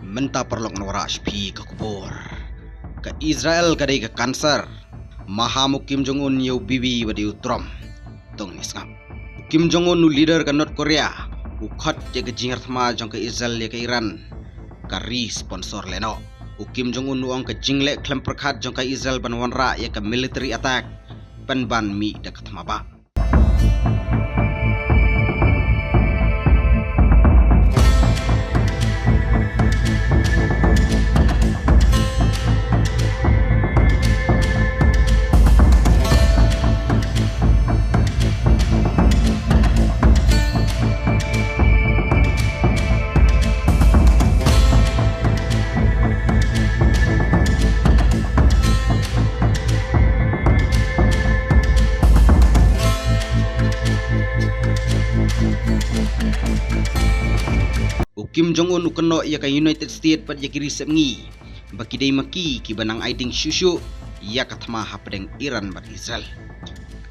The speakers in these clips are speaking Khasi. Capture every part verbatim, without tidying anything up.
Mynta paralok ngan wanrah sha phi ka khubor. Ka Israel ka dei ka cancer. Maham u Kim Jong Un ïa u Bibi bad ïa u Trump. To ngin ïa sngap. U Kim Jong Un u leader ka North Korea u khot ïa ka jingïarap thma jong ka Israel ïa ka Iran ka ri sponsor lehnoh. U Kim Jong Un u ong ka jingleh khlem pyrkhat jong ka Israel ban wanrah ïa ka military attack pynban mih da ka thma bah. U Kim Jong Un u kynnoh ïa ka United States bad ïa ki ri sepngi ba ki dei ma ki kiba nang ai ding shuh shuh ïa ka thma hapdeng Iran bad Israel.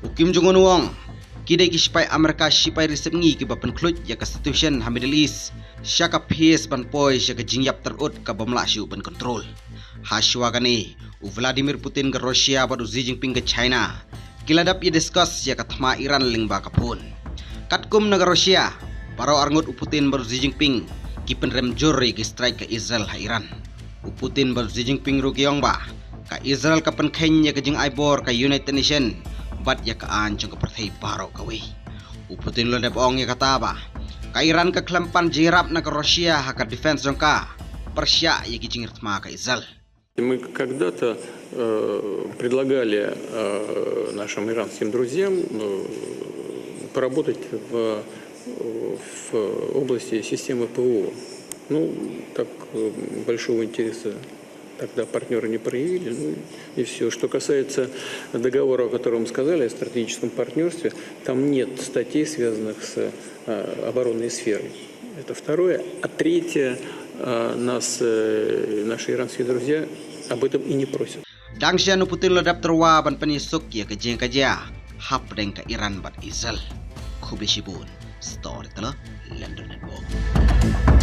U Kim Jong Un u ong ki dei ki shipai Amerika shipai ri sepngi kiba pynkhluit ïa ka situation ha Middle East sha ka phase ban poi sha ka jingïap tyrut kaba ym lah shuh ban control. Hashwa kane u Vladimir Putin ka Russia bad u Xi Jinping ka China ki la dep ïa discuss ïa ka thma Iran lyngba ka phone. Katkum na ka Russia, baroh arngut u Putin bad u Xi Jinping ki pynrem jur ïa ki strike ka Israel ha Iran. U Putin bad u Xi Jinping ruh ki ong ba ka Israel ka pynkheiñ ïa ka jingai bor ka United Nation bad ïa ka aiñ jong ka pyrthei baroh kawei. U Putin u la dep ong ïa kata ba ka Iran ka khlem pan jingïarap na ka Russia ha ka defense jong ka pyrshah ïa ki jingïarap thma ka Israel. Мы когда-то э, предлагали э, нашим иранским друзьям э, поработать в, в области системы ПВО. Ну, так э, большого интереса тогда партнеры не проявили. Ну, и все. Что касается договора, о котором сказали, о стратегическом партнерстве, там нет статей, связанных с э, оборонной сферой. Это второе. А третье, э, нас, э, наши иранские друзья об этом и не просят. Dang shen u Putin u la dep tyrwa ban pynïasuk ïa ka jingkajia hapdeng ka Iran bad Israel. Khublei shibun. Story telo London Network.